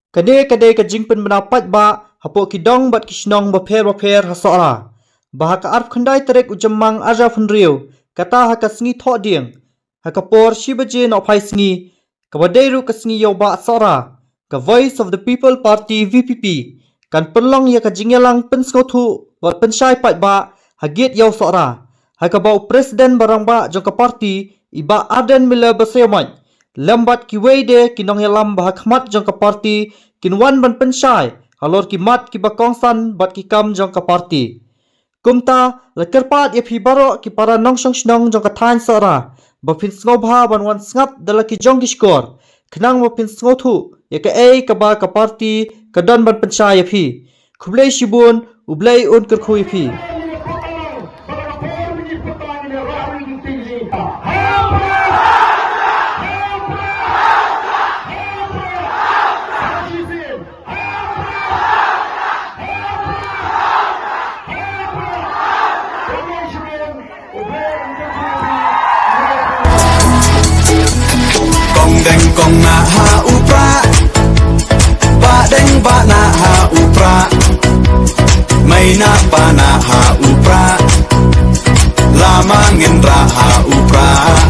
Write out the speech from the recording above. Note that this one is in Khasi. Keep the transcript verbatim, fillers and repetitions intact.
Kane ka dei ka jingpynbna paidbah hapoh ki dong bad ki shnong bapher bapher ha Sohra, ba ha ka arphew khyndai tarik u Jymmang arhajar hynriew, kata ha ka sngi Thohdieng, ha ka por shi baje nohphai sngi, kaba dei ruh ka sngi ïew bah Sohra, ka Voice of the People Party, V P P, kan pynlong ïa ka jingïalang pynsngewthuh bad pynshai paidbah ha Gate Ïew Sohra, ha kaba u President ba rangbah jong ka party, i Bah Ardent Miller Basaiawmoit, lem bad kiwei de ki nongïalam ba ha khmat jong ka party, kin wan ban pynshai halor ki mat kiba kongsan bad ki kam jong ka party. Kumta, la kyrpad ïa phi baroh ki para nongshong shnong jong ka thaiñ Sohra, ba phin sngewbha ban wan sngap da la ki jong ki shkor, khnang ba phin sngewthuh ïa kaei kaba ka party ka don ban pynshai ïa phi. Khublei shibun, U Blei un kyrkhu ïa phi. Kong deng kong nah ha u prah, bah deng bah nah ha u prah, mei nah pa nah ha u prah, lama ngin rah ha u prah,